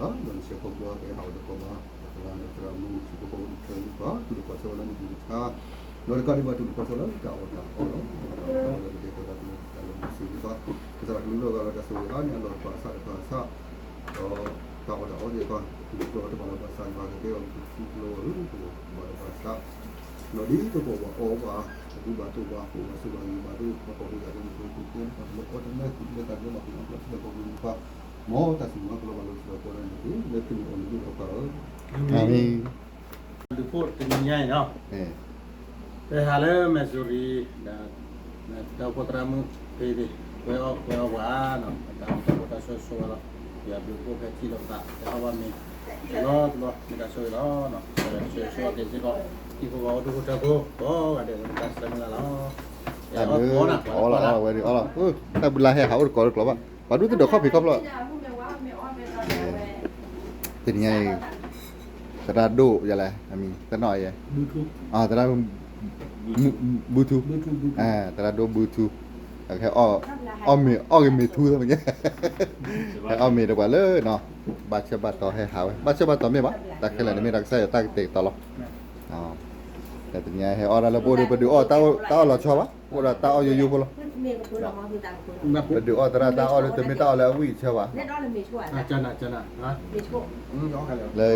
ဒီးနဆဲးဖိကီၢ်ကဟဲဟးဝဲတကီၢ်ဘၣ်, ဒီးသရၣ်မုၣ်စံးဖိကီၢ်ဖိတဖၣ်လၢပှၤတူၢ်လိာ်ခီၣ်ဆၢဝဲလၢမုၢ်တနံၤတခါ, ဒီးတကးဒံးဘၣ်တူၢ်လိာ်ခီၣ်ဆၢလၢတၢ်အီၣ်တၢ်အီလီၤ, ဒီးတၢ်လၢပတဲာ်ကတီၤသးသမူတၢ်လၢမုၢ်ဆ့ၣ်တဖၣ်, ကစၢ်ယွၤကလူၤလီၤဂာ်ဒီးတၢ်ဆိၣ်ဂ့ၤအါန့ၢ်အလီၢ်တဖၣ်အဆၣ်တဖၣ်အဆၣ်, ဒီးတၢ်အီၣ်တၢ်အီသ့ၣ်တဖၣ်, တဘၣ်တဘၣ်လီၤဘၣ်ဆၣ်တဖၣ်ကကဲအီၤလၢပထူကလီၤအီၤလၢပကဘၣ်လီၤဘၣ်ဆၣ်, ဒီးဒ်သိးပှၤဘၣ်အီၣ်ဘၣ်, ပှၤဘၣ်တိၢ်ဘၣ်ဃိၣ်ဘၣ်ဆိၣ်ဘၣ်ဂ့ၤဘၣ်ဒိၣ် ပှၤကီၢ်ပယီၤဖိမုၢ်ဖိကိးကဲ ပှၤကလၢအီၣ်တၢ်လၢဃုာ်လၢတၢ်ကလၢဘၣ်ဃုာ်အီၣ်ကျီၢ်ထံလၢကီၢ်ပူၤတဖၣ်, မ်တၢ်စံၣ်ညီၣ်ကွီၢ်လၢဘၣ်လိာ်စ့ၢ်ကီးကိးဂၤဒဲးန့ၣ်တက့ၢ်, လၢခံန့ၣ်အိၣ်မူဒိၣ်ထီၣ်ပှၤဧၢ. အၤမ့ၣ်. ဒုးဖိတနံၤညါအံၤနီၤ, ပဟးလၢ Missouri ဒီး ဒီးဖိသရၣ်မုၣ်ဖဲသ့ၣ် ကွဲအီၣ်ကွဲအီၣ်ပှၤနီၤ, တၢ်အိၣ်တၢ်ဆိၣ်ဂ့ၤလီၤ, ယွၤဘျုးဖှိၣ်ဖဲထံၣ်လိာ်ပသး တၢ်အီၣ်ဘၣ်မ့ၤ တဘျီတဘျီ မ့ၢ်တၢ်ဆိၣ်ဂ့ၤလီၤ, ဆိၣ်ဂ့ၤဆိၣ်ဂ့ၤက့ၤစ့ၢ်ကီး ဟံၣ်ဖိဃီဖိဒူၣ်ဖိထၢဖိ ကိးဂၤဒဲး မ့ၢ်တၢ်ဆၢမုၢ်လၢ်လီၤ. တၢ်ဘျုး, အီၣ်လီၤ, အီၣ်လီၤ, အဝဲဒုးအီၣ်လီၤ, တၢ်ဘျုးလၢဟဲဟးအိၣ်တကိးတကျိၤဘၣ်, ပှၤဒူၣ်တဒိးခီၣ်ဖံးခီၣ်ဖျီၣ် တနံၤညါအံၤ သရၣ်ဒိၣ်ယၤလဲၣ်, အမံၤသနီၣ်ယဲ, သရၣ်, ဘုထူ, သရၣ်ဒိၣ်ဘုထူ, ဟဲအီၣ်မ့ၤ, အီၣ်ဂ့ၤမ့ၤထူ, ဟဲအီၣ်မ့ၤဒီးပှၤလၢနီၤ, ဘၣ်ဆၢဘၣ်တီၤဟဲဟးဝဲ, ဘၣ်ဆၢဘၣ်တီၤမ့ၢ်ဘၣ်, တၢ်ခဲလၢာ်န့ၣ်မ့ၢ်တၢ်ကစၢ်ယွၤတၢ်ကတဲာ်ကတီၤလီၤ. တနံၤညါဟဲအီၣ်တၢ်လၢပအိၣ်ဒီး ပဒုးအီၣ်တၢ်အီၣ်လီၤဆီဘၣ်, အိၣ်ဒီးတၢ်အီၣ်ယိယိဖိလီၤ. ပဒုးအီၣ်သရၣ်တၢ်အီၣ်ဒီး တမ့ၢ်တၢ်အီၣ်လၢအဝံၣ်အဆၢဘၣ်. လၢပ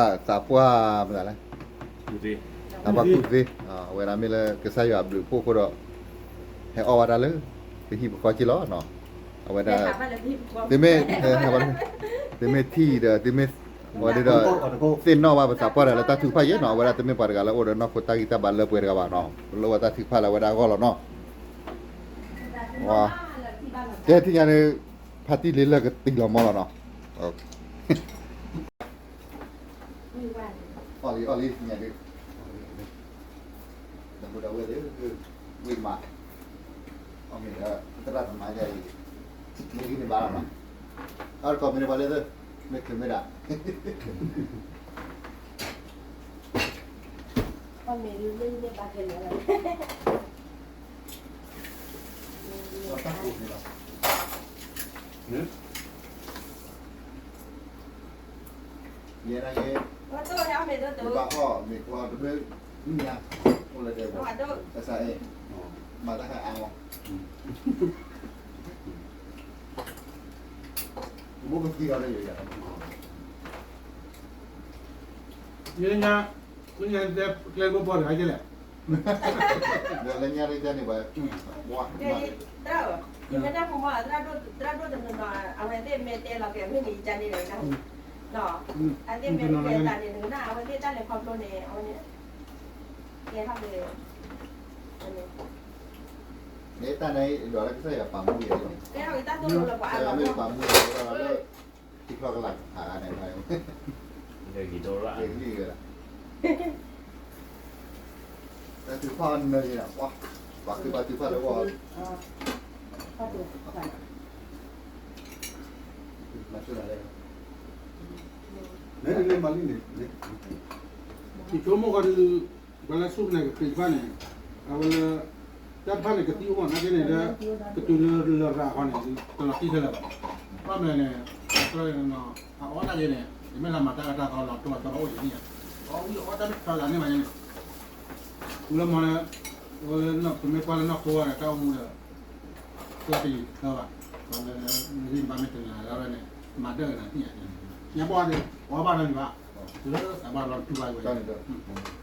သးပှၢ်, သးပှၢ်မတၤလဲၣ်, သးပှၢ်ကူၣ်သ့, အဝဲဒၣ်မ့ၢ်လၢကစၢ်ယွၤအဘျုးအဖှိၣ်အဃိဒီး ဟဲအီၣ်ဝဲဒၣ်လၢ ပဟံၣ်ပဃီက့လီၤ. အဝဲဒၣ် သုမ့ၢ်, သုမ့ၢ်ထံၣ်ဒီး သုမ့ၢ်, ဝဲဒၣ်ဒီး သ့ၣ်နီၣ်ဘၣ်ပသးပှၢ်တဂၤလၢတၢ်ထုကဖၣ်ယဲၢ်နီၤ, အဝဲဒၣ်တမ့ၢ်ပှၤတဂၤလၢအိၣ်ဒီးနီၢ်ခိတၢ်ဂံၢ်တၢ်ဘါလၢပှဲၤတဂၤဘၣ်နီၤ, ပလိၣ်ဘၣ်တၢ်ထုကဖၣ်လၢအဝဲဒၣ်အဂီၢ်လီၤနီၤ. ကဲထံၣ်ညါန့ၣ် ဖါတံၢ်လ့လၢကတံၢ်လီၤမီၢ်လီၤနီၤ. အီၣ်လံ အီၣ်လံ ညါဒုး, ဒီပုၢ်ဒီဝဲၢ်သ့ၣ်, ဝံၣ်မး, အီၣ်မ့ၤဒီး သရၣ်သမါယၤအံၤ, မ့ၢ်ဂံၢ်မ့ၢ်ဘါလီၤနီၤ, အီၣ်တကိးမ့ၢ်တဘၣ်လၢသ့, မ့ၢ်ချုးမ့ၢ်ဒၣ်, အီၣ်မ့ၤမ့ၢ်မ့ၢ်ဘါခဲလၢာ်လီၤ. အီၣ်တၢ်ကိးမ့ၤလီၤ. ယဲဒၣ်ယဲ, ယဘၣ်အီၣ်မ့ၤကွီၢ်တဘျုးညါ, အိၣ်လၢဒဲးဘၣ်, ကစၢ်အဲၣ်, မၤတၢ်ခါအါမး, ဘိကသံအီၤလၢယၤ, ယဲညါ, ယဲညါတဲကျဲဘိဘီတဂၤကဲလဲၣ်. ဒီးလၢညါတကါန့ၣ်ဘၣ်, သရၣ်ဧၢ, ယမ့ၢ်တၢ်ဖိမး သရၣ်ဒိၣ်တနီၤနီၤ အဝဲသ့ၣ်မ့ၢ်တဲလီၤက့ၤ မ့ၢ်န့ၣ်ယကန့ၣ်ဒီး, အဝဲသ့ၣ်မ့ၢ်တဲသးန့ၣ် နကနၣ် အဝဲသ့ၣ်တၢ်လဲၤခီဖျိန့ၣ် အဝဲန့ၣ်, ကဲထီၣ်က့ၤ, မ့ၢ်တၢ်န့ၣ်ဒိးလၢကစၢ်ယွၤပာ်မူယဲလီၤ, ကဲထီၣ်က့ၤတၢ်သိၣ်လိလၢပှၤအါဂၤမ့ၢ်ပာ်မူယဲလီၤလၢ ထံချီကလာ်ဖးဂၤန့ၣ်, ဂ့ၤဒိၣ်လၢ, တၢ်ထုကဖၣ်နၢၤယဲ, ပှၤကဘၣ်ထုကဖၣ်လၢဝီ, မ့ၢ်လၢမၤလံန့ၣ်, ယဆိကမိၣ်ဃီဒီး ပှၤလၢဆူၣ်န့ၣ်ကသံၣ်တဖၣ်န့ၣ်, အဝဲလၢ တၢ်တဖၣ်န့ၣ်ကသံၣ်အိၣ်မးနာ်က့န့ၣ်လၢ ကတုၤလၢလရာ်ဃီန့ၣ် တလီၤတံၢ်ခဲလၢာ်ဘၣ်. ဘၣ်မနုၤလဲၣ်န့ၣ်, အဝဲန့ၣ်, အအီၣ်တၢ်က့န့ၣ် ယမ့ၢ်လၢမၤတၢ်အတၢ်သီလီၤတိၢ်အသီလီၤအိၣ်ယနံၣ်ဧါ, အဝဲအီၣ်တၢ်မ့ၢ်ဖျါလၢန့ၣ်မးန့ၣ်, ဝံၤလၢမီၢ်န့ၣ်, ပမ့ၢ်ကွၢ်လၢနီၢ်ခိဝဲဒီးတၢ်အိၣ်မူဒီး ကျီၢ်တယံၤတခၢဘၣ်, ပှၤလၢနဂံၢ်နဘါမ့ၢ်တနၤလၢဝဲန့ၣ်, မၤဒၢၣ်ကနၤသ့ၣ်ညါ, ညါဘၣ်ဒီး ပှၤဘၣ်နီတမံၤဘၣ်, လၢသးဘၣ်လီၤတူၢ်ဘၣ်ဝဲ,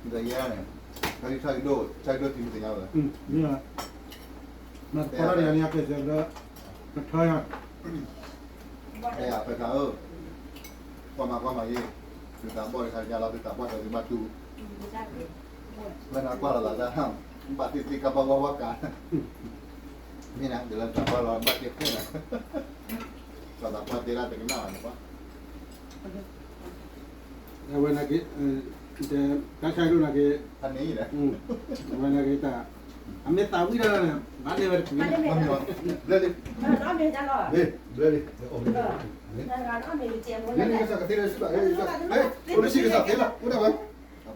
ဒီးယဲန့ၣ်, တၢ်ဂံၢ်ဆၢကဒိၣ်, ဆၢကဒိၣ်ထံမ့ၢ်တညါဝဲ, မ့ၢ်, မ့ၢ်တခီတၢ်တဂၤန့ၣ် အကဲစၢးကဒီး, ကထၢယၤ တဲယၤ ပဲခါဧၢ, ကွၢ်မၤကွၢ်မၤယ့ၢ်, သုသးဘီၣ်တခါညါလီၤ သုသးဘီၣ်ဒီးသုဘၣ်တူၢ်, မ့ၢ်နကွၢ်လီၤသးတၢ်, ဘၣ်သ့ၣ်သ့ၣ်ကဘၣ်ဝါဝါကၤ, မ့ၢ်နၤ ဒ်လၢသးဘီၣ်လီၤဘၣ်က့ၤဖဲနၤ, ပှၤသးပှၢ်တဲဒၣ်တကနၣ်ဘၣ်န့ၣ်ပှၤ အဝဲနာ်က့, တၢ်ဆါဒိၣ်နာ်က့, အဝဲနာ်က့တၢ်, အမ့ၢ်သးဝံၣ်တၢ်န့ၣ် ဘၣ်န့ၢ်ဝဲတချုး, ဘျၢလံ, ဘျၢလံ, ကစၢ်ကသ့လၢၤစံးဘၣ်, အိၣ်လၢစံးကစၢ်သ့လီၤ, အိၣ်ဒၣ်ဝဲ,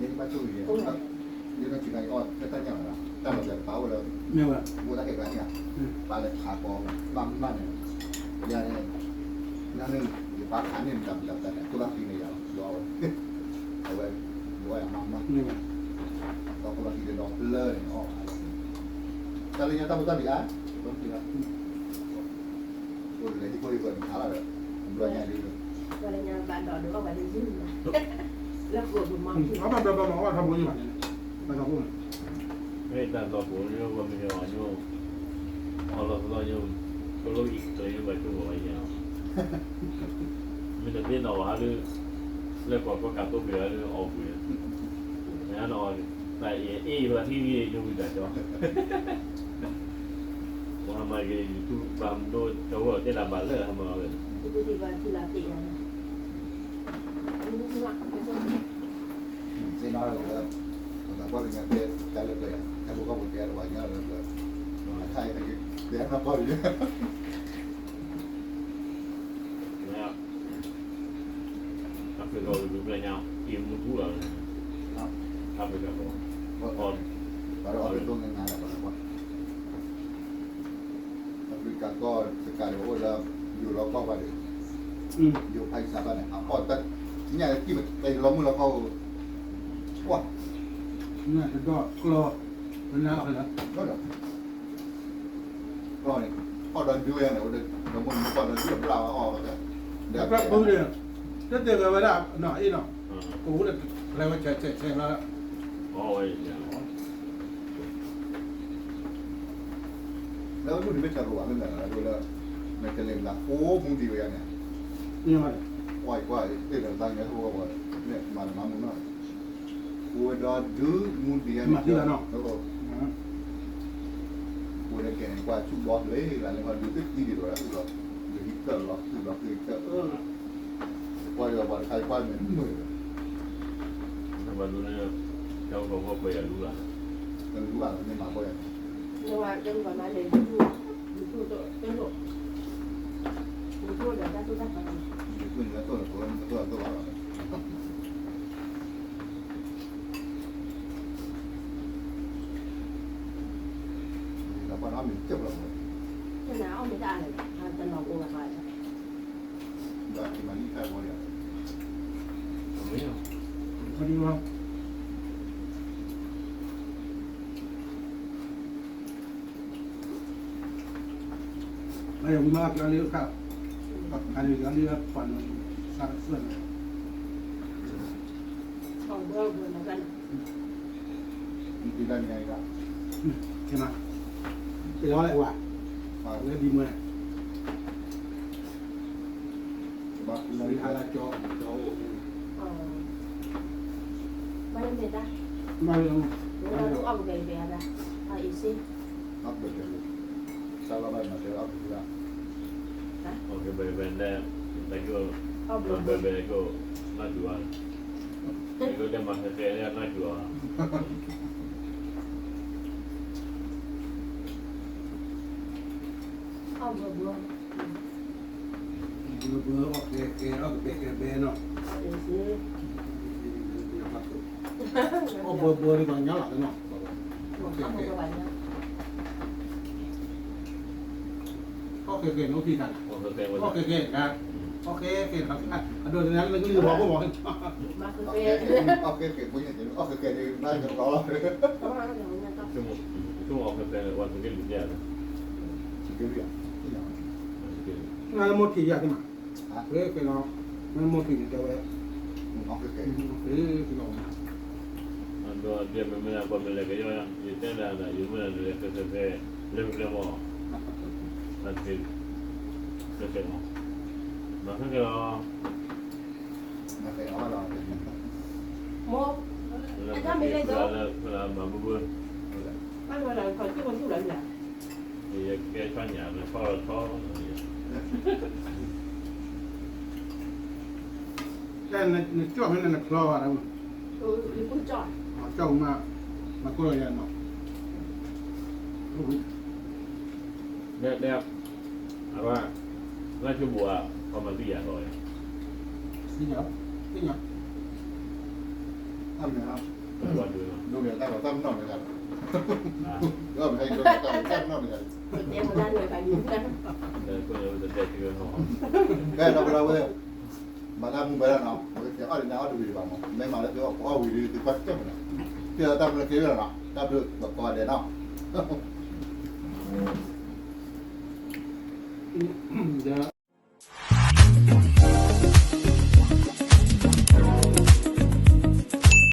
ယဲယဘၣ်ဆိၣ်ဂ့ၤယဲ, ယနီၢ်ဆံးခါအီၣ်တၢ်ညၣ်လီၤ, တၢ်လီၤပျံၤတပာ်အိၣ်လၢ ဘိၣ်တၢ်ကဲကျါန့ၣ်ဧါ, ပာ်လၢခးကီမးမးန့ၣ်, ယၤန့ၣ် နန့ၣ် ယပာ်ခးန့ၢ်မတၤမတၤမတၤန့ၣ် ခိၣ်ဘၣ်ဃံန့ၣ်ယၤလီၤ, ယအီၣ်ဝဲ, အဝဲ ယအီၣ်ယၤမးမး, ဒီးခိၣ်ဘၣ်ဃံဒီးပျၢၢ်န့ၣ်အီၣ်, တၢ်လၢညါတၢ်ဖိတၢ်လံၤဧါ, အိၣ်လၢဟံၣ်ဖိဟံၣ်ဖိန့ၣ်ဟါလီၤဒီး, ဘျီညါဒ် အဘၣ်ဘျီဘျီမး အဘၣ်ထီဘိယိၣ်ဘၣ်န့ၣ်, ဘၣ်ထီဘိန့ၣ်, မ့ၢ်တၢ်သီပူၤညိ ပှၤမ့ၢ်ညိ အီၣ်လီၤသီညိ, ကလိအံၤကတၢၢ်ညိဘၣ်ဆိၣ်ဂ့ၤဝဲယဲလီၤ, မ့ၢ်တသ့နီၣ်ဝဲဟါလၢ လဲၤကွၢ်ကီၢ်ကးသိပှ့ၤဟါလၢအီၣ်ဘှံး, မ့ၢ်နီၣ်ဝဲ, တၢ်အ့ၣ်အ့ၣ်ယိၤဟံးဂ့ၤယိၤဝံသးကၠီ, ပှၤမၤက့ၤ YouTube ဘၣ်မနုၤ ကဝဲၢ်တဲလၢဘၣ်လၢဟါမၢ်ဝဲ, သ့ၣ်နီၣ်လၢ ပသးပှၢ်ကညီတဲ တၢ်လၢပှဲၤ တၢ်ဖိကီၢ်ဖိတဲတဝါညါလၢပှဲၤ အခါအံၤ တဲနီၣ်ပီၢ်လံ Africa ကလူးပျဲညါ အံၤမူထူလီၤ, Africa ကီၢ်, ပှၤလၢ Africa ကီၢ် Africa ကီၢ်တကးဒံးအိၣ်လၢ ယိၤလီၤကီၢ်ဘၣ်ဒီး, ယိၤဖးယံၤစးဘၣ်န့ၣ် အကီၢ်တၢ် ညါတံၢ်မ့ၢ်တလီၤမုၢ်လီၤကီၢ်, ပှၤ ညါတဒီၣ်ကျီ, ပနၢ်လီၤလၢ ကျီန့ၣ် အီၣ်ဒီးဒုဝဲန့ၣ် ဒီးမုၢ်နံၤမုၢ်ကီၢ်ဒီးဒုအဘျၣ်ဝဲအီၣ်ဝဲ, ဒီးပှၤပူၤန့ၣ် တတဲဝဲဝဲဒၣ်နီၢ်အ့ၣ်နီၢ်, ကအိၣ်ဒီး ပလဲဝဲဆဲးဆဲးဆဲးလီၤ, လၢမုၢ်နံၤမ့ၢ်ဆဲးရိၤဘၣ်မ့ၢ်မ့ၢ်လၢ မ့ၢ်ကလဲၤမၤကိးမူဒံးဝဲယါန့ၣ်, ကွၢ်ကွၢ် သ့ၣ်ဒီးသးညါဟိဝဲ မၤလၢမၤမုာ်နီၢ် အိၣ်ဝဲဒီးဒုးမူဒံးယါန့ၣ်, အိၣ်ဒီးကဲန့ၣ် ကွၢ်ဆူၣ်ဘီလ့လၢ်လၢဟီဒုးသ့ၣ်သံဒံးဒီး အိၣ်ဒီးဟံးတၢၢ်လီၤ ဟံးလီၤဃ့ကတၢၢ်, ကွၢ်ဒီးပှၤတခါကွၢ်န့ၣ်မုာ်ဒီး, ဘၣ်ဒုးန့ၣ် ကၠီကီၢ်ကီၢ်ပှဲၤယၤလူလၢ်, လူလၢ်မ့ၢ်မၤဘီယၤန့ၣ်, မၤကလံခါ, ကလံခါလံပှၤန့ၣ် စးကစၢၢ်န့ၣ်, ကလံခါန့ၣ်, ကလံခါ, ကလံခါ, ဝဲဒ်မွဲ, ကလံခါလၢကၠီ, ကၠီအိၣ်, မၤလၢမ့ၢ်တၢ်, မၤလၢ, အီၣ်ကဘဲကဘဲအါဒၣ်, အအံၤစ့, အီၣ်ကဘဲကဘဲ, တၢ်လီၤဘၣ်မၤတဲအီၣ်ကဘဲကဘဲ, အီၣ်ကဘဲကဘဲ, ဘဲကဘဲကဘဲ, နၢ်တူၢ်ဘၣ်, ဘဲကဘဲမၤဃဲဃဲလၢနၢ်တူၢ်ဘၣ်, အီၣ်ဘၢဘၢ ဘၢဘၢ အီၣ်ကဲကဲ အီၣ်ကဘဲကဘဲနီၤ, အီၣ်ဘၢဘၢဒ်ပှၤကညီလီၤနီၤ, အီၣ်ကဲကဲန့ၣ် အိၣ်ဖံးတၢ်, အီၣ်ကဲကဲတခါ, အီၣ်ကဲကဲတခါ, အဒိးတနၤလၢနကလုၢ်ဘီဘိဘီ, အီၣ်ကဲကဲ, အီၣ်ကဲကဲ, နၤကလီလီၤ, ဆိကမိၣ်အီၣ်ကဲကဲန့ၣ် ပှၤသုးက့လွံၢ်, နၤလၢမိၢ်ထံးယၤသ့ၣ်မး, ကဲကဲလီၤ, နၤလၢမိၢ်ထံးန့ၣ်တဲဝဲ, ကဲကဲလီၤ, အဒိးအဒဲမ့ၢ်မ့ၢ်ပှၤမ့ၢ်လဲၤကယီယၤ, ယတဲဒၣ် ယမ့ၢ်လဲၤကဲကဲ, လဲၤကဲမီၢ်, တၢ်တကဲ, ကဲကဲမီၢ်, မၤကဲကဲလီၤ, မိၢ်, လၢမၤဘၢဘၢ, ဘၣ်လၢခီၣ်ဆူၣ်ခီၣ်ဆူၣ်လီၤ, ယကဲဆီညၣ်လၢဆီလီၤဆီ, နကၠီၣ်မ့ၢ်နချီဘၣ်, ကၠီၣ်မး, မၤကိၢ်လီၤယၤနီၤ, တဲ, အဝဲ, လၢဆိဘိးဧါ, ပှၤမၤသံယၤထီၣ်, သ့ၣ်ညါ, သ့ၣ်ညါ, အမ့ၢ်, ဒိးန့ၢ်တၢ်လီၤတၢ်ပနီၣ်န့ၣ်, ဒိးန့ၢ်တၢ်လီၤတၢ်ပနီၣ်န့ၣ်, ကဲဒီးပလီၤဝဲ, မၤတၢ်မူဘၣ်လီၤနီၤ, ပကတဲအီၣ်ဒ်န့ၣ်အီၣ်တဝံၤဒံးဘၣ်မး, မ့ၢ်မၤလၢသုအီၣ်ဝံၤဒီးသုကွၢ်စၢၢ်မးနီၤ, ကဲဒီးတၢ်မနုၤကဲဝဲလီၤနီၤ, တၢ်ဘျုးပကိးဂၤဒဲးနီၤ ဒီး